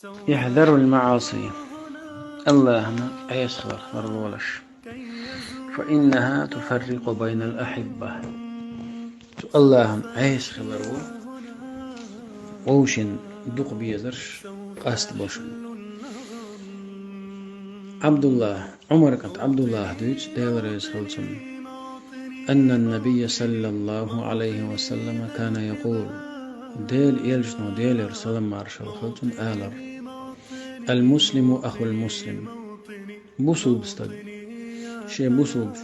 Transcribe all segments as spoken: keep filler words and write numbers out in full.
احذروا المعاصي. Аллахьна Ӏеса хиларх ларлолаш. فإنها تفرق بين الأحبة. Цу Аллахьна Ӏеса хилар ву вовшийн дукха безарш къастабо шуна. Ӏабдуллахь, Ӏумар кӀант Ӏабдуллахьа дуьйцу, Дела реза хила цунна: أن النبي صلى الله عليه وسلم كان يقول, Делан элчано, Делера салам-маршалла хила цунна, алар: المسلم أخو المسلم. Бусулба стаг шен бусулба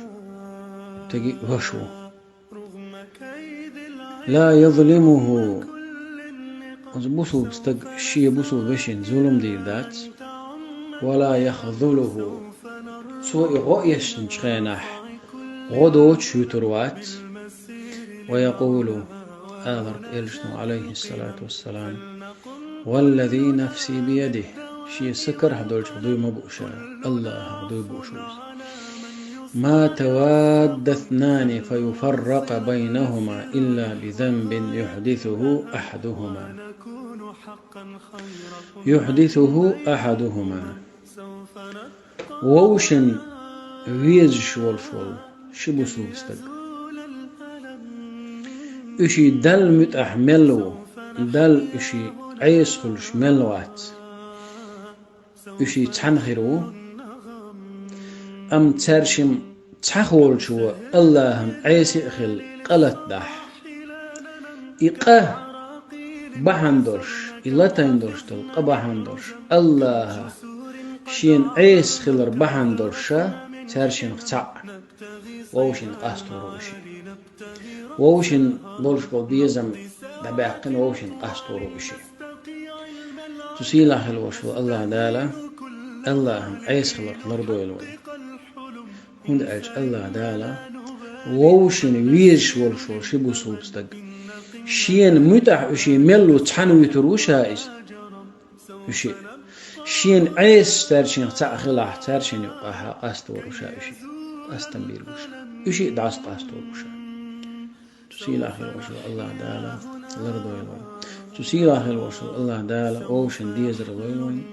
стеган ваша ву. لا يظلمه. Оцу бусулба стаг шен бусулба вешина зулам дийр дац. ولا يخذله. Цо и гӀо эшначу хенахь гӀо доцуш вуьтур вац. ويقول, алар элчано, عليه الصلاة والسلام: والذي نفسي بيده, шен са карахь долчух дуй ма бу ша, Аллахьах дуй бу ша иза. ما تواد اثنان فيفرق بينهما إلا بذنب يحدثه أحدهما. يحدثه أحدهما. Вовшийн везаш волуш волу ши бусулба стаг. Уьш Далла муьтӀахь мел ву, Далла уьш Ӏеса хуьлуш мел вац. Уьш цхьаьна хир ву. Амма цаьршимма цхьаъ волчо Аллахьна Ӏеса а хилла къа латадахь, и къа бахьана долуш, и латийна долуш долу къа бахьана долуш, Аллахьна шена Ӏеса хилар бахьана долуш ша, цаьршинах цхьаъ вовшийн къастор ву уьш. Вовшийн болуш болу безам дӀабаьккхина, вовшийн къастор ву уьш. Цу сийлахь хила волуш волу Аллахь Дала Аллахьна Ӏеса хиларх лардойла вай. ХӀунда аьлча Аллахь Дала вовшийн везаш волуш волу ши бусулба стаг, шена муьтӀахь уьш мел ву, цхьаьна вуьтур ву ша иза. Уьш шена Ӏеса цаьршинах цхьаъ хилахь, цаьршинна юкъахь къастор ву ша уьш. Къастам бийр бу ша. Уьш дӀасакъастор ву ша. Цу сийлахь хила волуш волу Аллахь Дала лардойла вай. Цу сийлахь хила волуш волу Аллахь Дала вовшийн дезар лойла вайн.